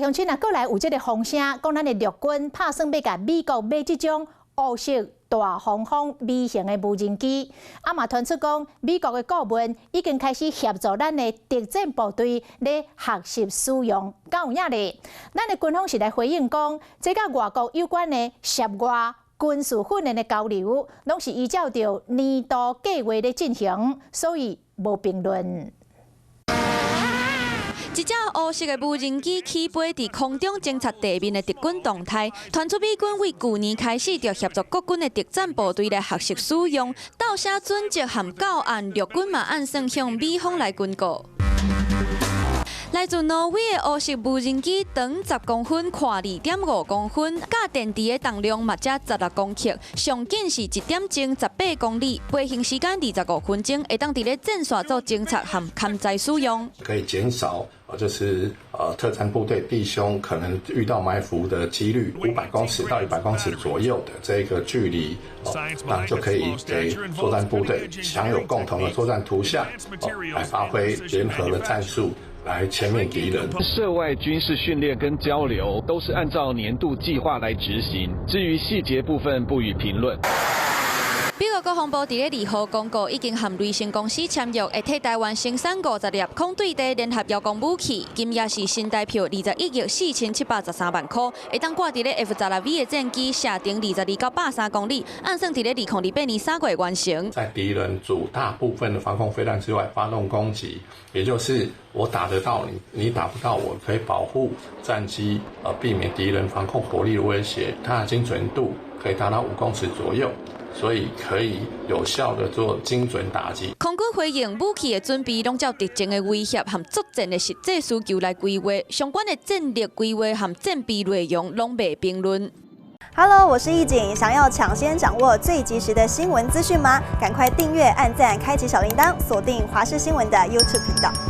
來鄉親啊，閣來有這个風聲，講咱的陸軍拍算欲共美國買這種烏色大黃蜂微型的無人機。啊嘛傳出講，美國的顧問已經開始協助咱的特戰部隊咧學習使用，敢有影咧？咱的軍方是來回應講，這佮外國有關的涉外軍事訓練的交流，攏是依照著年度計劃咧進行，所以無評論。一隻烏色的無人機起飛佇空中偵察地面的敵軍動態，傳出美軍為舊年開始就協助國軍的特戰部隊來學習使用，鬥寫準則和教案，陸軍嘛按算向美方來軍購。來自挪威的烏色無人機，長10公分，寬2.5公分，佮電池的重量嘛才16公克，上緊是一點鐘18公里，飛行時間25分鐘，會當佇咧戰線做偵察和勘災使用。可以減少，就是特戰部隊弟兄可能遇到埋伏的幾率，500公尺到100公尺左右的這個距離，那就可以給作戰部隊享有共同的作戰圖像，來發揮聯合的戰術，來殲滅敵人。涉外軍事訓練跟交流都是按照年度計劃來執行，至於細節部分不予評論。美國國防部佇咧2號公告，已經和雷神公司簽約，會替台灣生產50粒空對地聯合遙控武器，金額是新台票21億4713萬箍，會當掛佇咧 F-16V 的戰機，射程22到130公里，按算佇咧2028年3月完成。在敵人主大部分的防空飛彈之外發動攻擊，也就是我打得到你，你打不到我，可以保護戰機，避免敵人防空火力的威脅。它的精準度可以達到5公尺左右。所以可以有效的做精準打擊。空軍回應，武器的準備攏照敵情的威脅和作戰的實際需求來規劃，相關的戰略規劃和戰備內容攏未評論。 Hello，我是易景，想要搶先掌握最及時的新聞資訊嗎？趕快訂閱、按讚、開啟小鈴鐺，鎖定華視新聞的 YouTube 頻道。